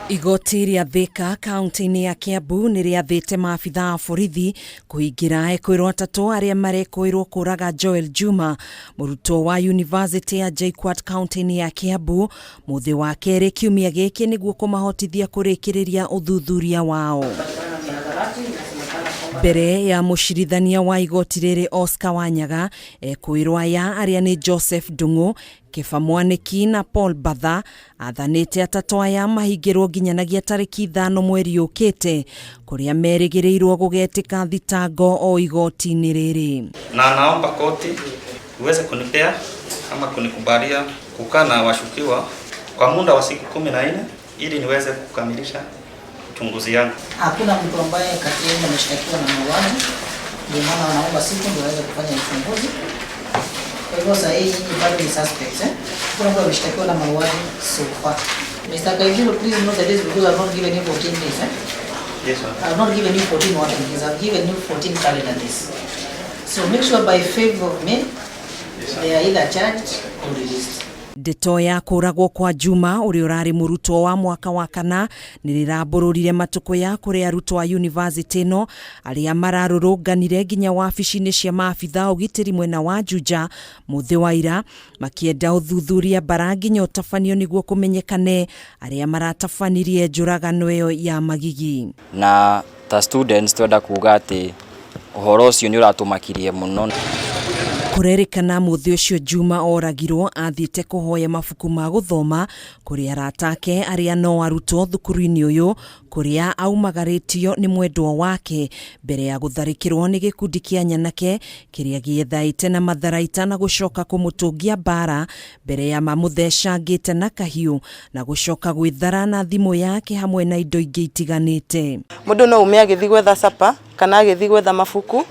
Igoti rĩa Thika kaunti-inĩ ya Kiambu nĩ rĩathĩte maabitha a borithi kũhingĩra ekwĩrwo atatũ arĩa marekũĩrwo kũraga Joel Juma, mũrutwo wa yunivasĩtĩ ya JKUAT kaunti-inĩ ya Kiambu mũthĩ wa kerĩ kiumia gĩkĩ nĩguo kũmahotithia kũrĩkĩrĩria ũthuthuria wao. Mbere ya mũcirithania wa igoti rĩrĩ Oscar Wanyaga, ekũĩrwo aya arĩa nĩ Joseph Ndung'u, Kĩba Mwanĩki na Paul Mbatha athanĩte atatũ aya mahingĩrwo nginyanagia tarĩki ithano mweri ũkĩte kũrĩa merĩgĩrĩirwo gũgetĩka thitango o igoti-inĩ rĩrĩ. Na naomba koti iweze kunipea ama kunikubalia kukaa na washukiwa kwa muda wa siku 14 ili niweze kukamilisha uchunguzi yangu. Hakuna mtu ambaye kati yenu ameshtakiwa na mauaji, ndio maana wanaomba siku ndio waweze kufanya uchunguzi. Kwa hivyo sasa hii nyinyi bado ni suspects, eh? Hakuna mtu ameshtakiwa na mauaji so far. Mr. Kaiviru, please note this because I've not given you 14 days, eh? Yes, sir. I've not given you 14 working days, I've given you 14 calendar days. So make sure by 5th of May, they are either charged or released. Ndeto ya kũragwo kwa Juma ũrĩa ũrarĩ mũrutwo wa mwaka wa kana nĩ rĩrambũrũrire matukũ ya kũrĩ arutwo a yunivasĩtĩ ĩno arĩa mararũrũnganire nginya wabici-inĩ cia maabitha a ũgitĩri mwena wa Juja mũthĩ wa ira makĩenda ũthuthuria mbara nginya ũtabanio nĩguo kũmenyekane arĩa maratabanirie njũragano ĩyo ya magigi. Na ta students twenda kuga atĩ ũhoro ũcio nĩ ũratũmakirie mũno. Kũrerĩkana mũthĩ ũcio Juma oragirwo athiĩte kũhoya mabuku ma gũthoma kũrĩ arata ake arĩa no arutwo thukuru-inĩ ũyũ kũrĩa aumagarĩtio nĩ mwendwa wake mbere ya gũtharĩkĩrwo nĩ gĩkundi kĩa nyanake kĩrĩa gĩethaĩte na matharaita na gũcoka kũmũtũngia mbara mbere ya mamũthecangĩte na kahiũ na gũcoka gwĩthara na thimũ yake hamwe na indo ingĩ itiganĩte. Mũndũ no ume agĩthiĩ gwetha capa kana agĩthiĩ gwetha mabuku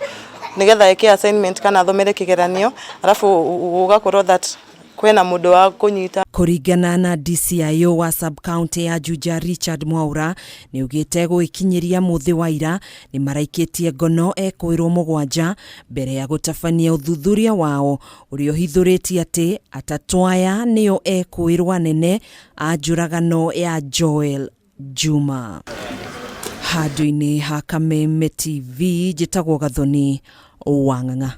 nĩgetha eke assignment kana athomere kĩgeranio, alafu gũgakorwo that kwĩna mũndũ wa kũnyita. Kũringana na DCIO wa sub county ya Juja Richard Mwaura nĩ augĩte gũgĩkinyĩria mũthĩ wa ira nĩ maraikĩtie ngono ekũĩrwo mũgwanja mbere ya gũtabania ũthuthuria wao ũrĩa ũhithũrĩtie atĩ atatũ aya nĩo ekũĩrwo anene a njũragano ya Joel Juma. Handũ-inĩ ha Kameme TV njĩtagwo Gathoni Wang'ang'a.